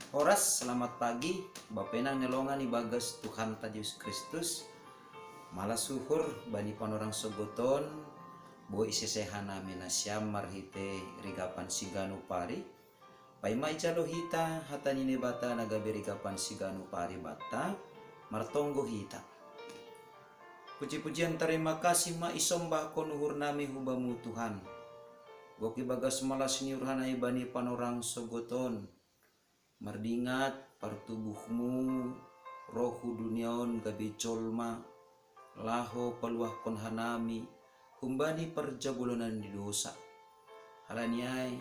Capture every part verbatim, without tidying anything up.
Horas, selamat pagi, bapenang nelongan ibagas Tuhanta Jesus Kristus. Malas uhur bani panorang sogoton, boi ise sehanami nasiam marhite rigapan siganup ari. Paima ijalo hita hata ni Naibata na gabe rigapan siganup ari banta, martonggo hita. Puji-pujian tarima kasih ma isombahkon uhurnami hu Bamu Tuhan. Gok ibagas malas ni uhurhanami bani panorang sogoton, mardingat partubuhmu roh hu dunia on gabe jolma, laho paluahkon hanami humbani parjabolonan ni dosa. Halani ai,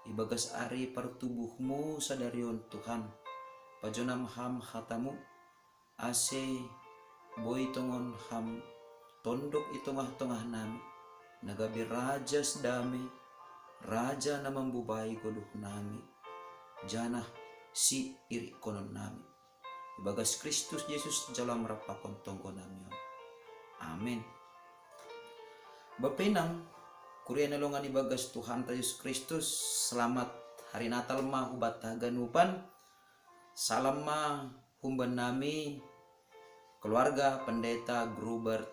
ibagas ari partubuhmu sadari on Tuhan, pajonam ham hatamu, ase boi tongon ham tondok i tongah-tongahnami, na gabe raja si dame, raja na mambubai goluhnami, janah si irikkononnami. Ibagas Kristus Jesus jalo am rampakon tonggonami on. Amen. Bapenang, kuria nelongan ibagas Tuhanta Jesus Kristus, selamat hari Natal ma hubanta haganupan. Salam ma humbannami keluarga Pendeta Grubert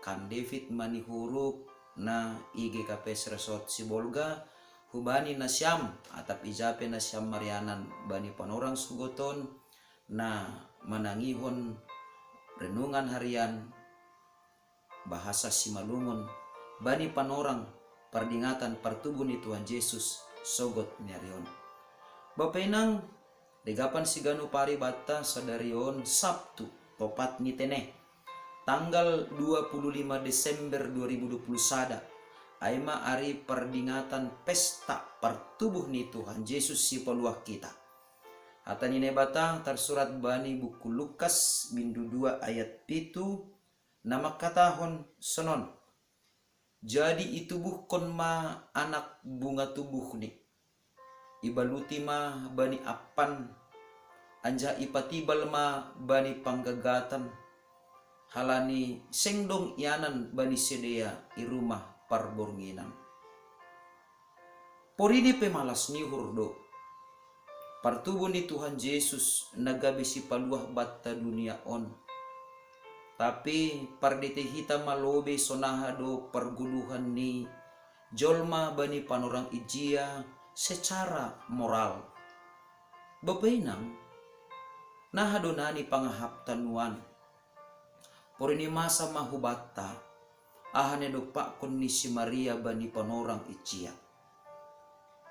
Kan David Manihuruk na I G K P S Resort Sibolga, hubani nasiam atap ijape nasiam marianan bani panorang sogoton na manangihon renungan harian bahasa Simalungun bani panorang pardingatan partubuh ni Tuhan Jesus sogot ni ari on. Bapenang, rigapan siganup ari banta sadari on Sabtu, topat ni tene, tanggal dua puluh lima Desember dua ribu dua puluh sada, ai ma ari pardingatan pesta partubuh ni Tuhan Jesus sipaluah hita. Hata ni Naibata tarsurat bani buku Lukas bindu dua ayat pitu, na mangkatahon sonon: Jadi itubuhkon ma anak bunga tubuhni, ibaluti ma bani appan, anjaha ipatibal ma bani panggagatan, halani seng dong ianan bani sidea i rumah parbornginan. Porini pe malas ni uhur do partubuh ni Tuhan Jesus na gabe sipaluah banta dunia on. Tapi pardite hita ma lobei sonaha do pargoluhan ni jolma bani panorang ijia secara moral. Bapenang, naha do nani pangahapta nuan? Porini masa ma hubanta aha na idompakkon ni si Maria bani panorang ijia.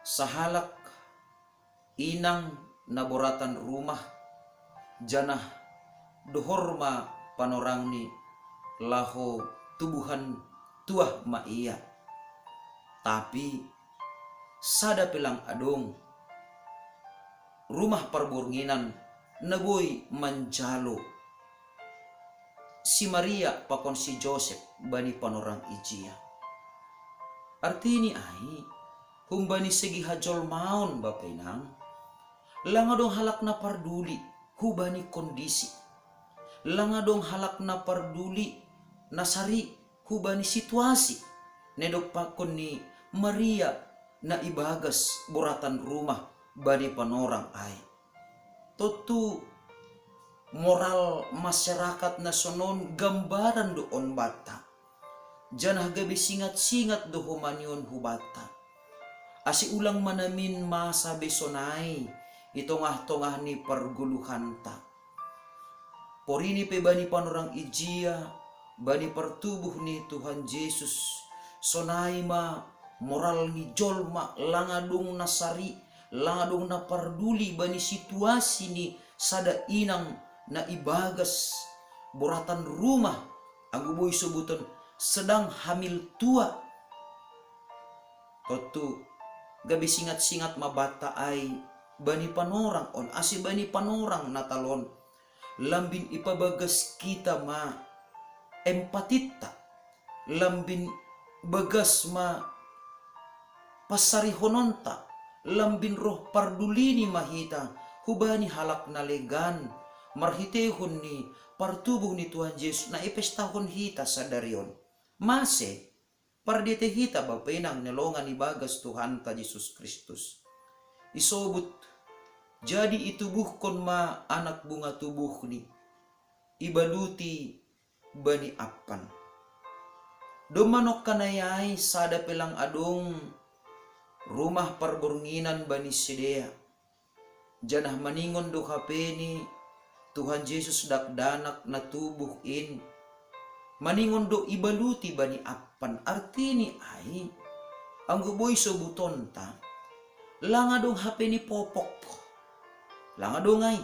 Sahalak inang na boratan rumah, janah dohor ma panorangni laho tubuhan tuah ma ia. Tapi sada pe lang adong rumah parbornginan na boi manjalo si Maria pakon si Josep bani panorang ijia. Artini ai, humbani segi hajolmaon, bapenang, lang adong halak na parduli hubani kondisi. Lang adong halak na parduli na sari hubani situasi na idompakkon ni Maria na ibagas boratan rumah bani panorang ai. Tontu moral masyarakat na sonon gambaran do on banta, janah gabe singat-singat do homa ni on hubanta, ase ulang ma namin masa be sonai i tongah-tongah ni pargoluhanta. Porini pe bani panorang ijia, bani partubuh ni Tuhan Jesus, sonai ma moral ni jolma lang adong na sari, lang adong na parduli bani situasi ni sada inang na ibagas boratan rumah, anggo boi sobuton sedang hamil tua. Tontu gabe singat-singat ma banta ai bani panorang on, ase bani panorang Natal on lambin ipabagas hita ma empatitta, lambin bagas ma pansarihononta, lambin roh pardulini ma hita hubani halak na legan marhiteihon ni partubuh ni Tuhan Jesus na ipestahon hita sadari on. Mase, pardite hita bapenang na longan ibagas Tuhanta Jesus Kristus. Isobut Jadi itubuhkon ma anak bunga tubuhni, ibaluti bani appan. Domma nongkanai ai sada pe lang adong rumah parbornginan bani sidea, janah maningon do hapeni Tuhan Jesus dakdanak na tubuh in, maningon do ibaluti bani appan, artini ai, anggo boi sobutonta, lang adong hapeni popok, lang adong ai,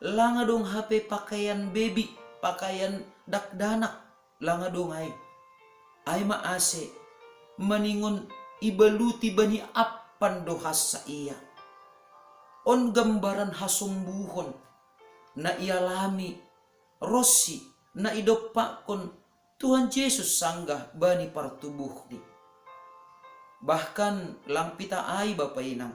lang adong hape pakaian bebi, pakaian dakdanak, lang adong ai. Ai ma ase, maningon ibaluti bani appan do hansa ia. On gambaran hasombuhon na ialami ronsi na idompakkon Tuhan Jesus sanggah bani partubuhni. Bahkan lang pita ai bapa inang,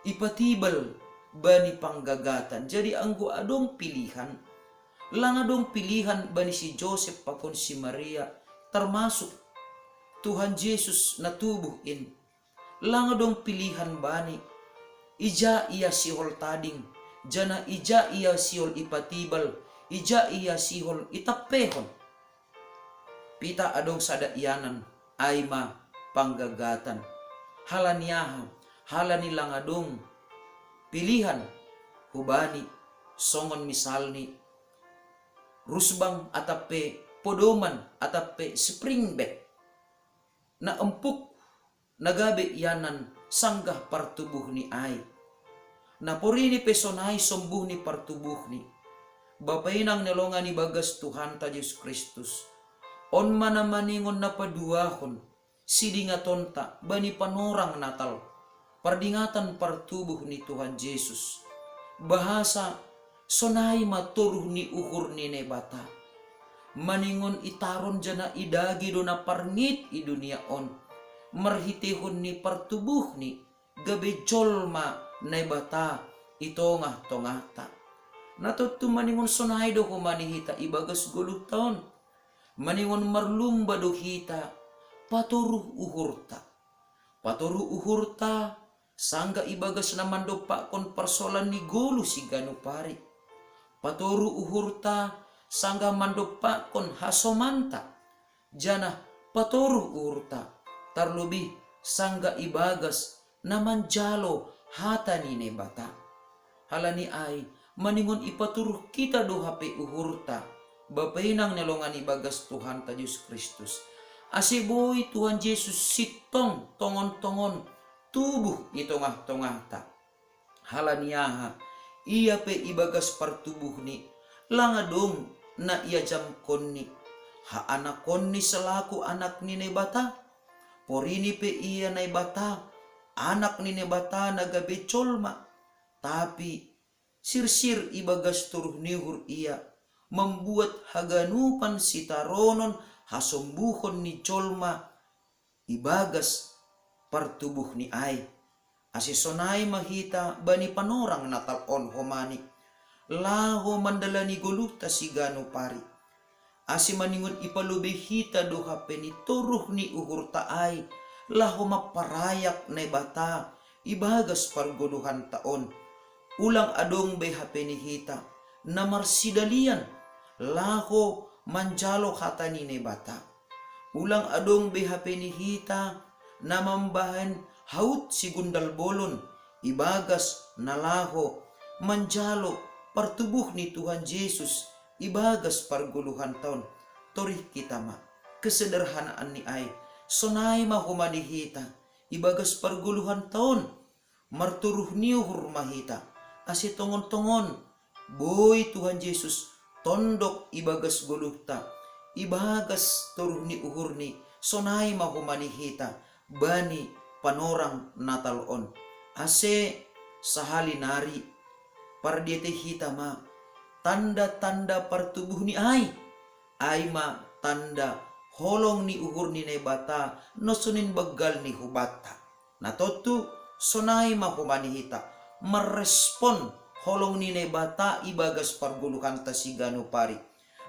ipatibal bani panggagatan. Jadi anggo adong pilihan, lang adong pilihan bani si Josep pakon si Maria, termasuk Tuhan Jesus na tubuh in. Lang adong pilihan bani, ija ia sihol tading, janah ija ia sihol ipatibal, ija ia sihol itappehon. Pita adong sada ianan, ai ma panggagatan. Halani aha? Halani lang adong pilihan hubani, songon misalni rusbang atap pe podoman atap pe spring bed na empuk na gabe ianan sanggah partubuhni ai. Na porini pe sonai sombuhni partubuhni. Bapa inang na longan ibagas Tuhanta Jesus Kristus, on ma na maningon na paduahon sidingatonta bani panorang Natal, pardingatan partubuh ni Tuhan Jesus. Bahasa sonai ma toruh ni uhur ni Naibata. Maningon itaron janah idage do na parngit i dunia on, marhiteihon ni partubuhni gabe jolma Naibata i tongah-tongahta. Na tontu maningon sonai do homa ni hita ibagas goluhta on. Maningon marlumba do hita patoruh uhurta. Patoruh uhurta sanggah ibagas na mandompakkon parsoalan ni goluh siganup ari. Patoruh uhurta sanggah mandompakkon hasomanta. Janah patoruh uhurta, tarlobih sanggah ibagas na manjalo hata ni Naibata. Halani ai, maningon ipatoruh hita do hape uhurta, bapa inang na longan ibagas Tuhanta Jesus Kristus. Ase boi Tuhan Jesus sintong tongon-tongon tubuh i tongah-tongahta. Halani aha? Ia pe ibagas partubuhni, lang adong na iajamkonni, haanakkonni selaku anak ni Naibata. Porini pe ia Naibata, anak ni Naibata na gabe jolma. Tapi sirsir ibagas toruh ni uhur ia, mambuat haganupan sitaronon hasombuhon ni jolma ibagas partubuhni ai. Ase sonai ma hita bani panorang Natal on homani, laho mandalani goluhta siganup ari. Ase maningon ipalobei hita do hape ni toruh ni uhurta ai, laho mamparayak Naibata ibagas pargoluhanta on. Ulang adong be hape ni hita na marsidalian laho manjalo hata ni Naibata. Ulang adong be hape ni hita na mambahen haut sigundal bolon ibagas na laho manjalo partubuh ni Tuhan Jesus ibagas pargoluhanta on. Torih hita ma kesederhanaan ni ai, sonai ma homa ni hita ibagas pargoluhanta on. Martoruh ni uhur ma hita, ase tongon-tongon boi Tuhan Jesus tondok ibagas goluhta, ibagas toruh ni uhurni, sonai ma homa ni hita bani panorang Natal on. Ase sahali nari pardiatei hita ma tanda-tanda partubuh ni ai, ai ma tanda holong ni uhur ni Naibata na sonin banggal ni hubanta. Na tontu sonai ma homa ni hita marrespon holong ni Naibata ibagas pargoluhanta siganup ari.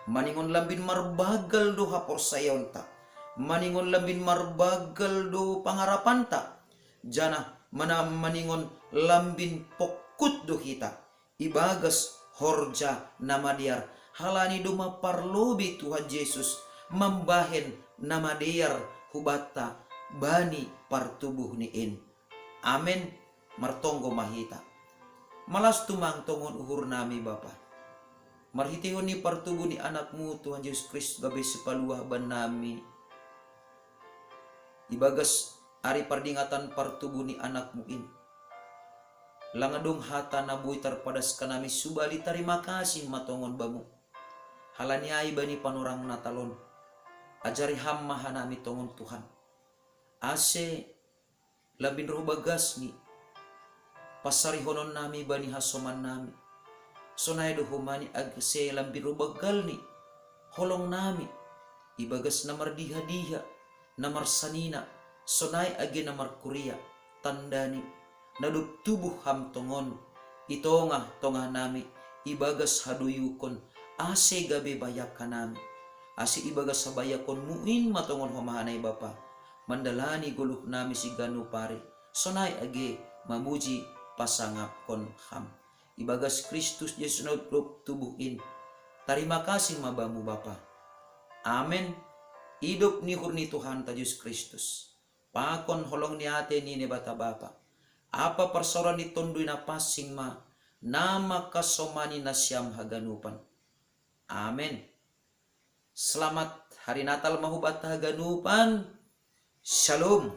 Maningon lambin marbanggal do haporsayaonta, maningon lambin marbanggal do pangarapanta, janah mana maningon lambin pok Kutdo hita ibagas horja na madear, halani do maparlobei Tuhan Jesus mambahen na madear hubanta bani partubuhni in. Amen. Martonggo ma hita. Malas tumang tongon uhur nami Bapa, marhitehon ni partubuh ni anakmu Tuhan Jesus Kristus gabe sipaluah bannami ibagas ari pardingatan partubuh ni anakmu in. Lang adong hata na boi tarpadaskan nami, subali tarima kasih ma tongon Bamu. Halani ai bani panorang Natal on, ajari Ham ma hanami tongon Tuhan, ase lambin roh bagasni pansarihonon nami bani hasoman nami. Sonai do homani ase lambin roh bagalni holong nami ibagas na mardiha-diha, na marsanina, sonai age na markuria, tandani na dob tubuh Ham tongon i tongah-tongah nami ibagas hadoyukon, ase gabe bayakka nami, ase ibagas habayakonmu in ma tongon homa hanai Bapa mandalani goluh nami siganup ari, sonai age mamuji pasangapkon Ham ibagas Kristus Jesus na dob tubuh in. Tarima kasih ma Bamu Bapa. Amen. Idop ni uhur ni Tuhanta Jesus Kristus, pakon holong ni ate ni Naibata Bapa, ampa parsaoran ni Tonduy Napansing ma na mangkasomani nasiam haganupan. Amen. Selamat Hari Natal ma hubanta haganupan. Shalom.